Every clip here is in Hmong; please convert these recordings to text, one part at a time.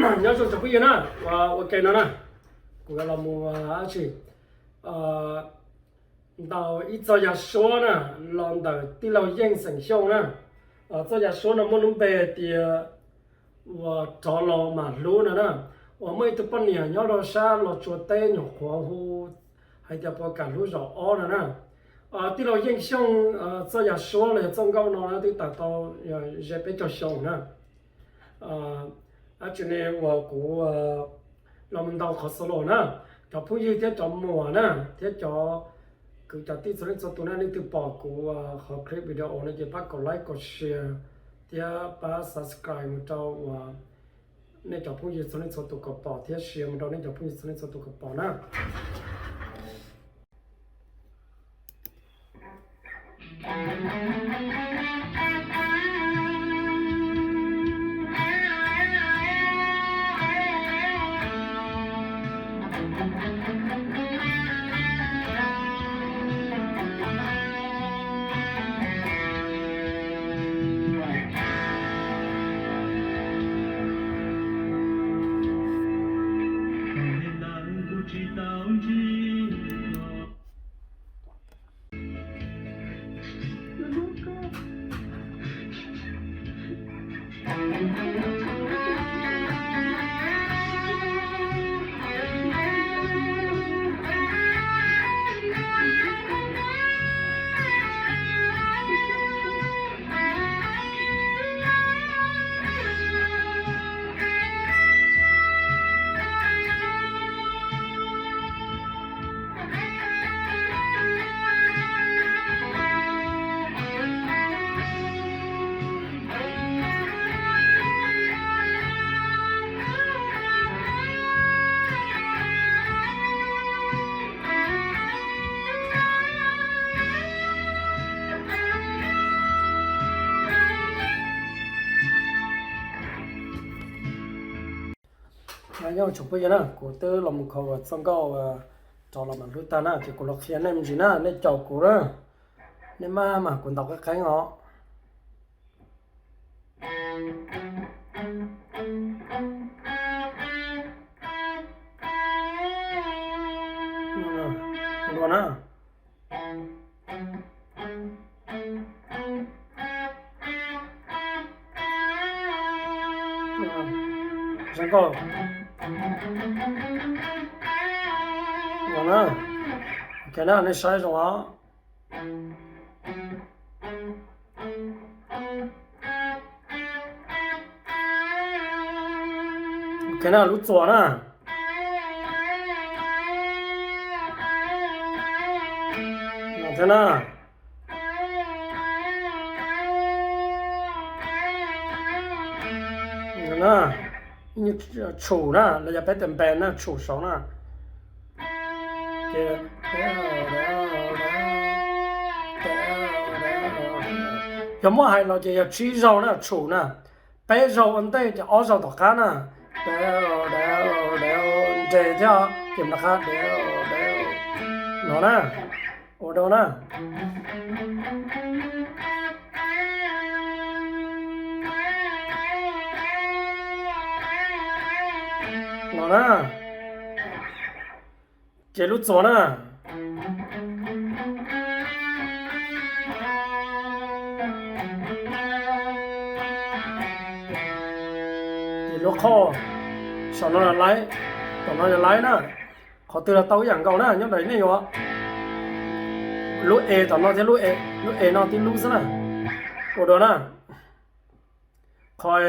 Nyob zoo tsoom phooj ywg na, ua ke no na, kuv yuav los mus ua dab tsi, ntaus ib txoj yag suab na, los ntawm tij laug Yeej xeem Xyooj na. Txoj yag suab no muaj lub npe hais tias uas rov los mam hlub no na. Uas muaj ib tug poj niam nyob rau sab Los Tsuas teb nyuam qhuav hu hais tias puas kam hlub zaum ob no na. Tij laug Yeej Xyooj txoj yag suab los yog txoj nkauj no na twb tawm tau ze peb caug xyoo na. Dab tsi ne uas kuv los mus ntaus qhov solo na, cov phooj ywg thiab cov muam na, thiab cov kwv cov tij txhua leej txhua tus na, leej twg pom kuv qhov clip video no ces pab kom like kom share thiab pab subscribe mus rau uas nej cov phooj ywg txhua leej txhua tus kom pom thiab share mus rau nej cov phooj ywg txhua leej txhua tus kom pom na. Nyob zoo tsoom phooj ywg na, kuv twb los mus kho txoj nkauj rov los mam hlub tag na, ces kuv los qhia nej me ntsis na, nej caum kuv na, nej maj mam kuv ntaus qeeb qeeb os. Dua na. Zoo nkauj. Ua na. Ok na, nej saib zoo os. Ok na, lub txuas na. Thiab na. Tshum na, los yog peb tias npe na, tshum saud na. Yog muab hais los ces yog tsib zaug na, tshum na. Peb zaug ua ntej ces ob zaug tom qab na. Nres thiab ces nram qab no na. Ua dua na. No na. Ces lub txuas na. Ces lub qhov saum no yog laib, tom no yog laib na. Qhov twg los tau ib yam nkaus na, nyob ntawm nej yuav lub e tom no thiab lub e, lub e no tib lub xwb na. Ua dua na. Qhov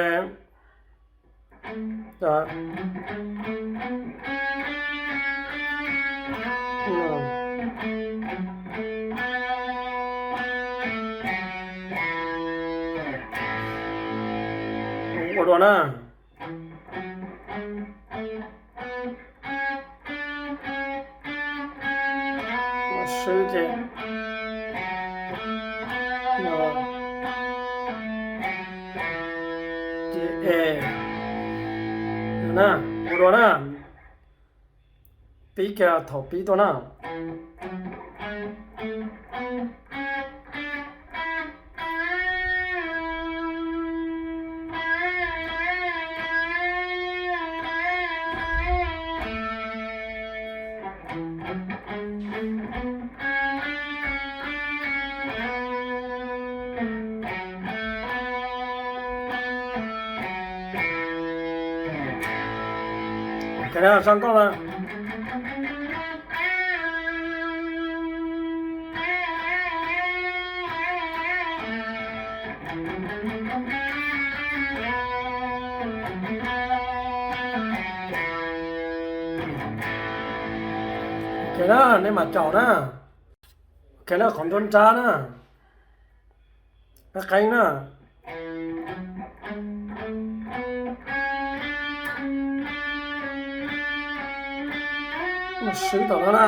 ua dua na. Swb ces ces e na, ua dua na. Pib kiag thaum pib tuaj na. Zaj nkauj na. Ok na, nej mam caum na. Ok na, qhov nruab nrab na. Qeeb qeeb na. Swb tom no na.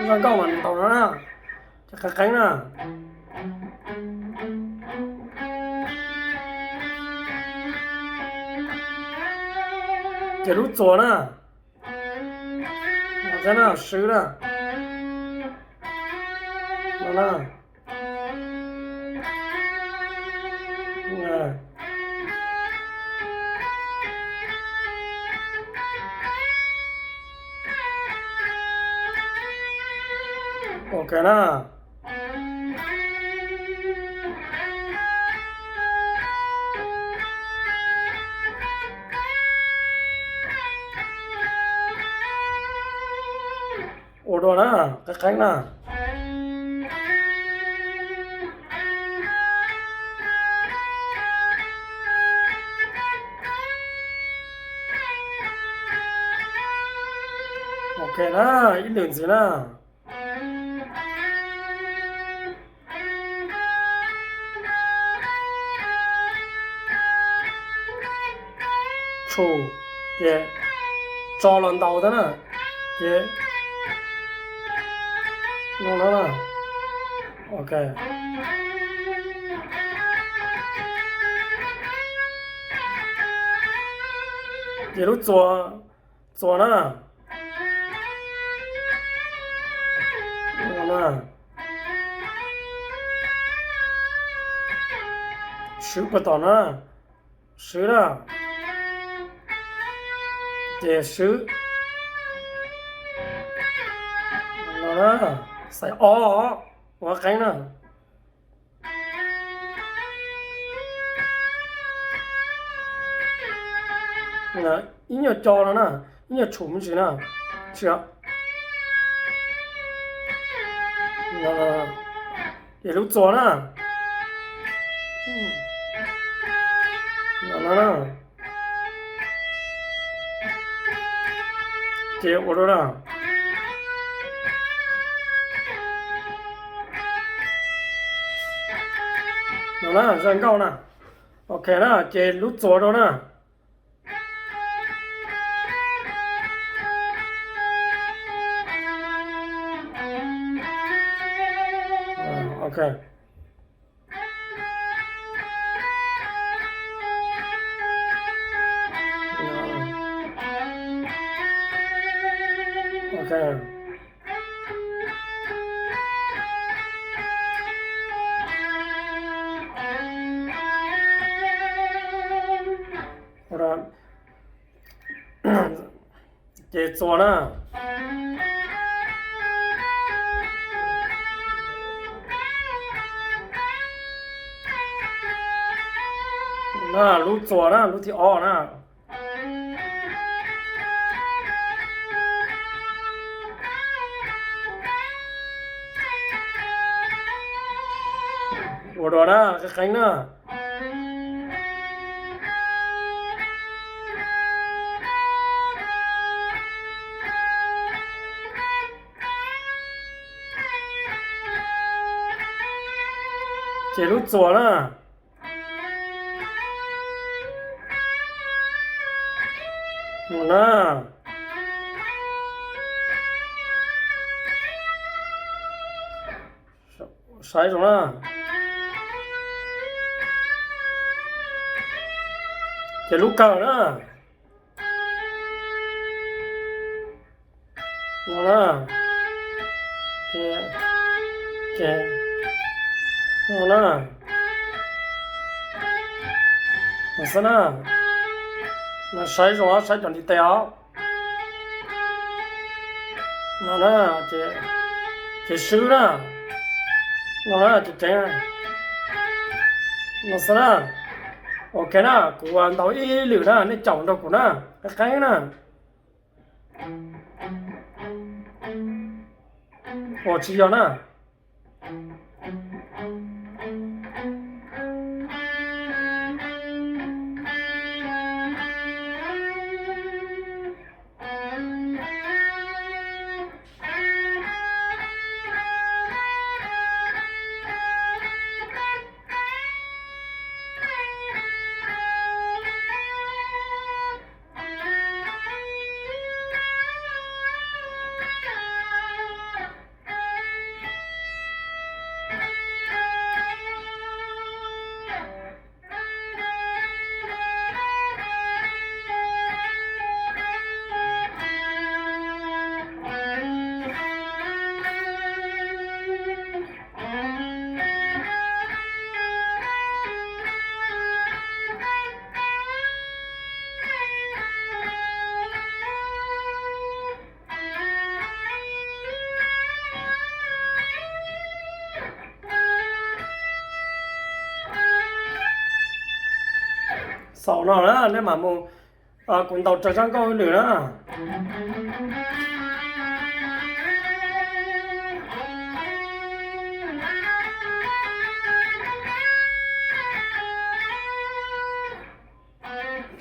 Zaj nkauj mas ntaus no na. Ces qeeb qeeb na. Ces lub txuas na. Swb na. Ok na. Ua dua na, qeeb qeeb na. Ok na, ib lwm ntxiv na. Tshum, ces tso los ntaus thiab na, ces no no, ok. Ces lub txuas, txuas na. Swb puag tom na, swb na, ces swb no na, xaiv ob, ua qeeb na. Ib nyuag co no na, ib nyuag tshum me ntsis na, tsis, ces lub txuas na. Ces ua rau na. No na, zaj nkauj na. Ok na, ces lub txuas rau na. Ok. Ok. Ces txuas na. Na, lub txuas na, lub thib ob na. Ua dua na, qeeb qeeb na. Ces lub txuas na. Na, saib zoo na. Ces lub kawg na. No na. Ces, ces, no na. No xwb na. No saib zoo, saib cov ntiv tes os. No na, ces swb na. No na, ces ceev no xwb na. Ok na, kuv ntaus ib lwm na, nej caum nrog kuv na, qeeb qeeb na. Ua tsis yog na. Xaus no na, nej mam mus, kuv ntaus raws zaj nkauj lwm na.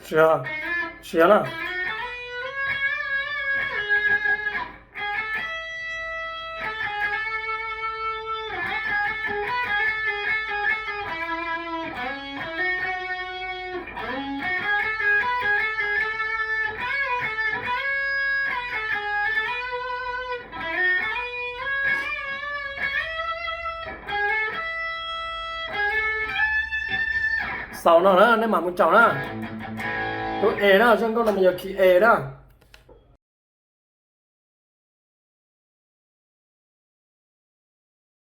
Siav, siav na. Xaus no na, nej mam mus caum na. Lub E na, zaj nkauj no mas yog key E na.